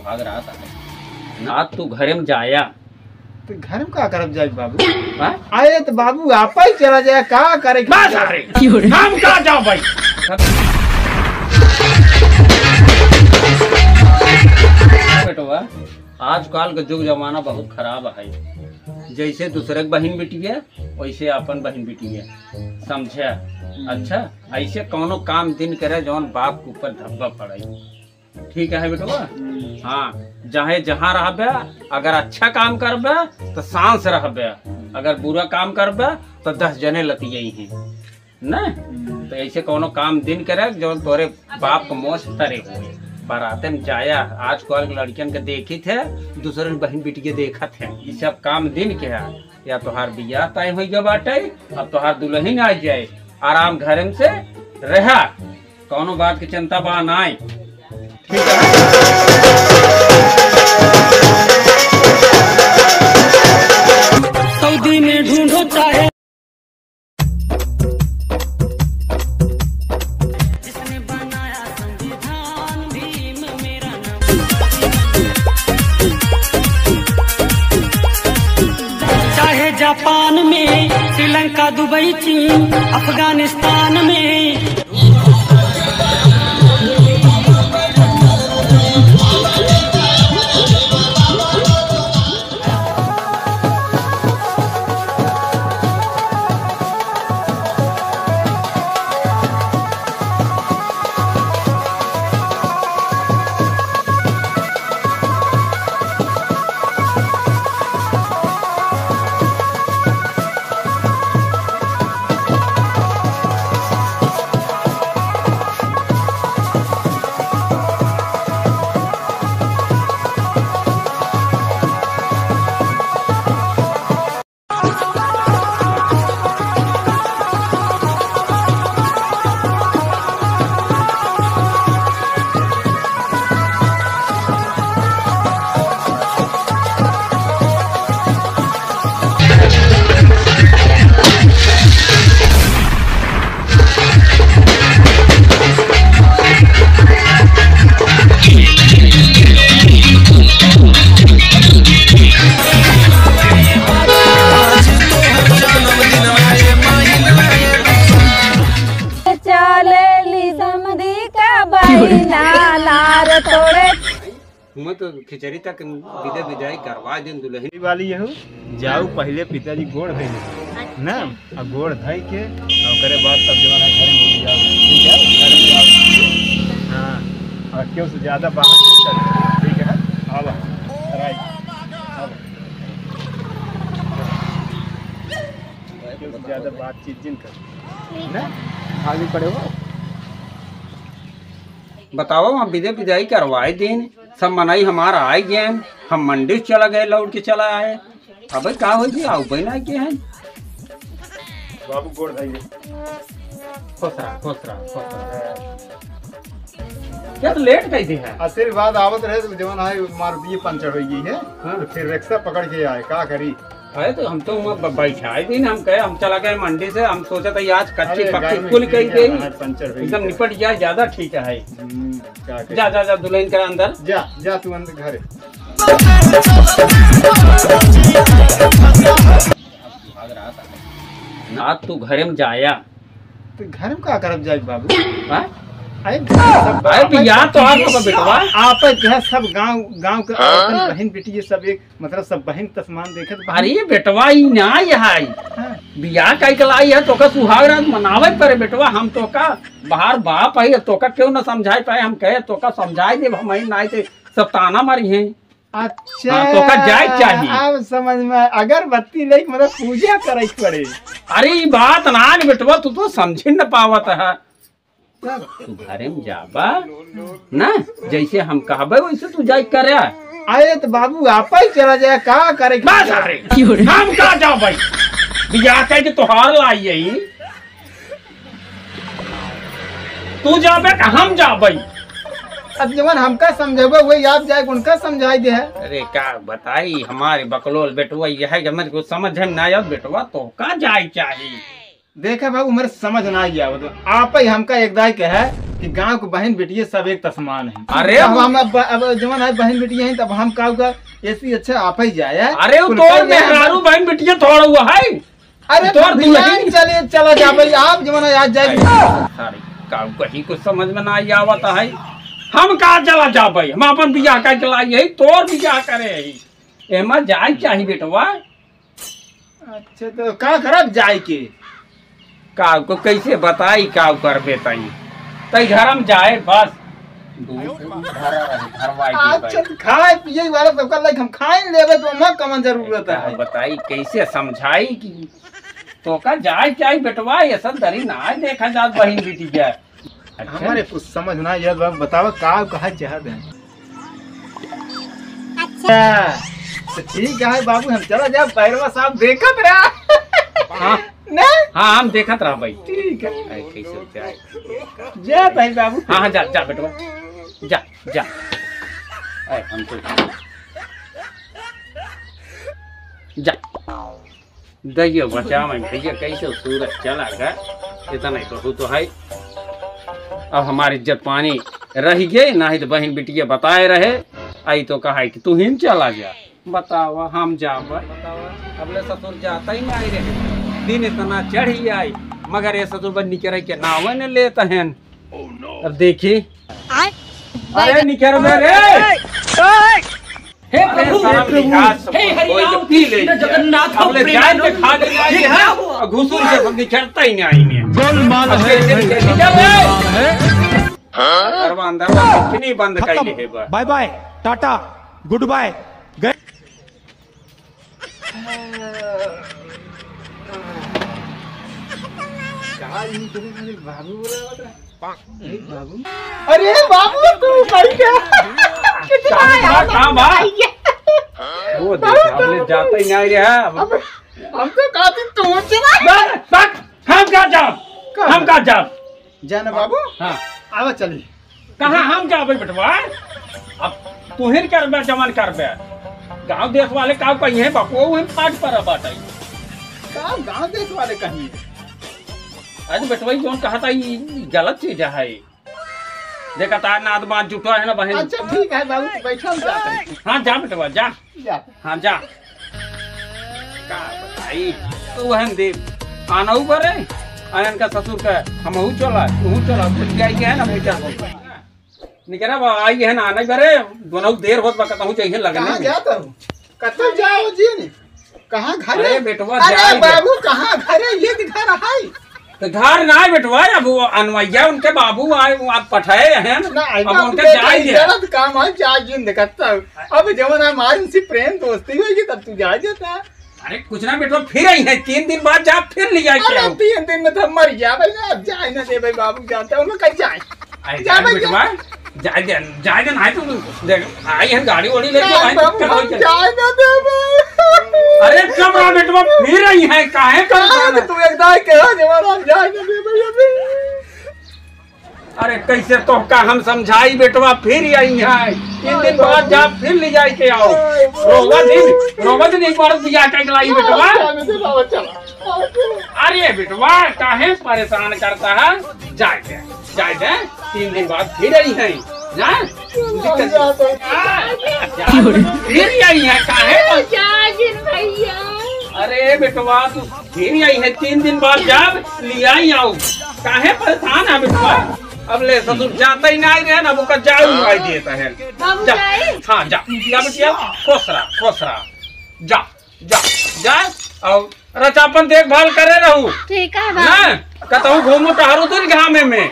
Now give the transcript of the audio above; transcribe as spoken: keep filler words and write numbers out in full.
भाग रहा था। ना तू घरे में जाया। तो घर में का करब जाए बाबू? हाँ? अरे तो बाबू आप ही चला जाए, का करे? बस अरे, हम का जाओ भाई? बेटवा, आजकल के जुग जमाना बहुत खराब है। जैसे दूसरे के बहिन बिटिया, वैसे अपन बहिन बिटिया, समझे? अच्छा, ऐसे कौनो काम दिन करे जौन बाप के ऊपर धब्बा पड़े। ठीक है बेटवा? हम्म। हाँ, चाहे जहाँ रहबे, अगर अच्छा काम करबे तो शान से रहबे, अगर बुरा काम करबे तो दस जने लतियाई हैं, ना? हम्म। तो ऐसे कौनो काम दिन करे जौन तोरे बाप के मोछ तरे होए। बाराते में जाया, आजकल के लड़कियन के देखी थे, दूसरे के बहिन बिटिया देखत है, ये सब काम दिन के है। या तोहार बियाह तय होइ गया बाटे, अब तोहार दुल्हन आ जाए, आराम घरे में से रहा, कौनो बात की चिंता बा नाय। ठीक है। सऊदी में ढूंढो चाहे। जिसने बनाया संविधान, भीम मेरा नाम। चाहे जापान में, श्रीलंका, दुबई, चीन, अफगानिस्तान में। चलेली समधी का बहिना नार तोड़े। मैं तो खिचड़ी तक विदा विदाई करवा दिन दुल्हन वाली यहू। जाऊ पहले पिताजी गोड़ धइ ले ना, आ गोड़ धइ के आ ओकरे बाद तब जवन है घर में जाओ, ठीक है? घर में जाओ। हाँ, और क्यों से ज्यादा बात नहीं करते, ठीक है? आवा, राइट, आवा। क्यों से ज्यादा बातचीत जिन कर ना, आगे पड़े हो। बताओ, हम विदा विदाई करवाए दिन, सब मनई हमार आइ गए, हम मंडी से चला गए, लौट के चला आए। अबे का होइ गया, आउबे ना के हैं। बाबू गोड़ धइए। खुश रहा, खुश रहा, खुश रहा। क्या तो लेट कैसे है? आशीर्वाद आवत रहे तो जवन है मारुति पंचर होइ गई है, हाँ। तो फिर रिक्शा पकड़ के आए, का करी? अरे तो हम तो वहाँ ब-, बैठाए दिन, हम कहे हम चला गए मंडी से, हम सोचा था आज कच्ची अरे, पक्की गर्मी कुल कही है, गई, हाँ, पंचर होइ एकदम गई। निपट जाए, ज्यादा ठीक है। हम्म, क्या करी? जा, जा, जा, दुल्हन के अंदर। जा, जा तू अंदर घरे। ना तू घरे में जाया। तो घर में का करब जाए बाबू? हाँ? अरे, सब अरे, तो यार, तो आप लोग का बेटवा। आप जो है सब गांव, गांव के औरतन, बहन बेटी, ये सब एक, मतलब, सब बहन तसमान देखे तो बहन। अरे बेटवा, ई ना यहाँ आई। हाँ। बियाह कई के लाई है, तोका सुहाग रात मनावे परे बेटवा। हम तोका बाहर बाप है, तोका क्यों ना समझाई पाए? हम कहे तोका समझाई देब, हम ही ना आए थे, सब ताना मारी हैं। अच्छा, हाँ, तो का जाए के चाही। अब समझ में आए। अगरबत्ती लेके मतलब पूजा करे के पड़े। अरे, ई बात ना न बेटवा, तू तो समझे न पावत है। तब? तू घरे में जाबा ना, जैसे हम कहबे वैसे तू जाए करे। अरे तो बाबू, आप ही चला जाए, का करे के बस? अरे, हम का जाओ भाई, बियाह कह के तोहार लाई है। तू जाबे कि हम जाबे? अब जवन हमका समझाबे, वही आप जाए, उनका समझाई दे है। अरे का बताई, हमारे बकलोल बेटवा यह है कि हमारे कुछ समझ में ना आवत बेटवा, तो का जाए चाही? देखे बाबू, हमारे समझ ना आई आवत, तो आप ही हमका एक दाई के है गाँव के बहिन बेटिये सब एक तसमान है। अरे अब वो हम, अब, अब जवन है बहिन बेटिये हैं, तब हम का, का ऐसी अच्छा आप ही जाए, हैं? अरे वो कुल तोर का मेहरारू बहिन बेटिये थोड़ा हुआ है। अरे तोर तो दुल्हन। चले, चला जा भाई, आप जवन है आज जाए। अरे सारे, का कहीं कुछ समझ में ना आवत है। हम का चला जा भाई, हम अपन बियाह का चला यही, तोर बियाह करे है। एमा जाए चाही बेटवा। अच्छा, तो का करब जाए के? का को कैसे बताई, का करबे तई? तई घर में जाए बस। दूध, दूध भरा रहे, भरवाई दे अच्छा, भाई। तो खाए पिए वाला सबका लाइक हम खाए लेबे, तो हमार कमन जरूरत का है? बताई, कैसे समझाई कि तो का जाए चाही बेटवा, ये सब दरी ना देखा जात बहिन बेटी के। अच्छा। हमारे कुछ समझ ना यार बाबू, बताओ का कहा चाहत हैं? अच्छा। तो ठीक है बाबू, हम चला जाब, भैरवा साहब देखत रहा। हाँ। ना? हाँ, हम देखत रहा भाई। ठीक है। अरे, कैसे हो जाए? जा भाई बाबू। हाँ, हाँ, जा, जा बेटवा। जा, जा। अरे, हम तो जा। दैया बचावे भैया, कैसे सूरज चला गए, इतना ही बहुत तो है। अब हमारी इज्जत पानी रह गए, ना ही तो बहिन बिटिया बताए रहे, आई तो कहा है कि तू ही चला जा। बतावा, हम जाब? बतावा, अब ले ससुर जाता ही नहीं रहे, दिन इतना चढ़ ही आई, मगर ये ससुर बन निकरे के नावे न लेत हैं। अब देखी, अरे निकरबे रे। हे अरे प्रभु, साहब, हे प्रभु, निकास हे कोई हरिनाम जब पी ले कृष्ण लिया। जगन्नाथ अब ले जान के प्रेमानंद। खा ले ये क्या हुआ? घुसुर के सब निकलता ही नहीं आईने। गोलमाल अब है, कैसे भाई, निकल गया बे? गोलमाल है। अरे अंदर में कितनी बंद खत्म। कइले है बा। Bye bye, tata, goodbye, गए। का ई करे, अरे बाबू बोलावत रहा। अरे बाबू। अरे बाबू, तू मर गया। कितना साहब, आया, कहाँ बा? आया। वो देखा, हमने जाता ही नहीं रहा। अब हम तो काफी तू चला। बस, बस, हम का जाब? कहाँ? हम का जाब? जाना बाबू? हाँ। आवा चली। कहाँ हम जाबे बेटवा? अब तुहिन करबे, जवन करबे। गांव देश वाले का कही है, बपुआ उहे पाट पर बाटे। का गांव देश वाले कही? अरे बेटवा, ई जौन कहता, ई गलत चीज है। देखा, तार नाद बात जुटो है ना बहन। अच्छा, ठीक है बाबू, तू बैठल जा। हाँ, जा बेटवा, जा। जा। हाँ, जा। का बताई? तो वहन दे आनऊ बरे, आ इनका ससुर का हमहू चला, तूहू चला, कुछ जाई के है ना बेटा। निकरा बा, आई है ना, नहीं बरे, दोनों देर होत बा, कहूँ चाहिए लगने कहाँ में। जात हो? कतौ जाओ जी ने? कहाँ घर अरे है? बेटवा, अरे जाए दे। बाबू, कहाँ घर है? ये घर है? तो घर ना है बेटवा, अब वो अनवैया उनके बाबू आए, वो आप पठाए हैं ना, ना, आई अब बाबू उनके के जाए जाए दे। गलत काम है, जा जिन देखता। अब जवन हमारे उनसे प्रेम दोस्ती होगी, तब तू जा देता। अरे कुछ ना बेटवा, फिर आई है, तीन दिन बाद जा, फिर ले जाए के अरे आओ। तीन दिन में तो हम मर गया भाई, अब जाए ना दे भाई, बाबू जानता हूँ मैं कहीं जाए। अरे जा जा भाई, बेटवा, जा। जाए दे, जाए दे, ना तू देख, आई है गाड़ी वाड़ी लेके ना, आई, बाबू, कब हम आई? जाए ना दे भाई। अरे कब आ बेटवा, फिर आई है, काहे परेशान अरे है? तू एक दाई कहो जवान, हम जाए ना दे भाई अभी। अरे कैसे तोहका हम समझाई बेटवा, फिर आई है। तीन दिन बाद जा, फिर ले जाए के आओ। रोवत ही, रोवत नहीं पड़त, बिया के लाई बेटवा। अरे बेटवा, काहे परेशान करता है? जाए दे, जाए दे, तीन दिन बाद फिर आई है। जा, फिर आई है, काहे? जागिन भैया। अरे बेटवा, तू फिर आई है, तीन दिन बाद जाब, लियाई आऊ। काहे परेशान है बेटवा? अब ले ससुर जाता ही नहीं रहे ना, वो का जाऊ नहीं देता है। बाबू जा, जाए? हाँ, जा, जा बेटिया, खुश रहा, खुश रहा। जा, जा, जा, और रचापन देखभाल करे रहू। ठीक है बाबू। ना, कतहु घूमू टहरू दिन घामे में।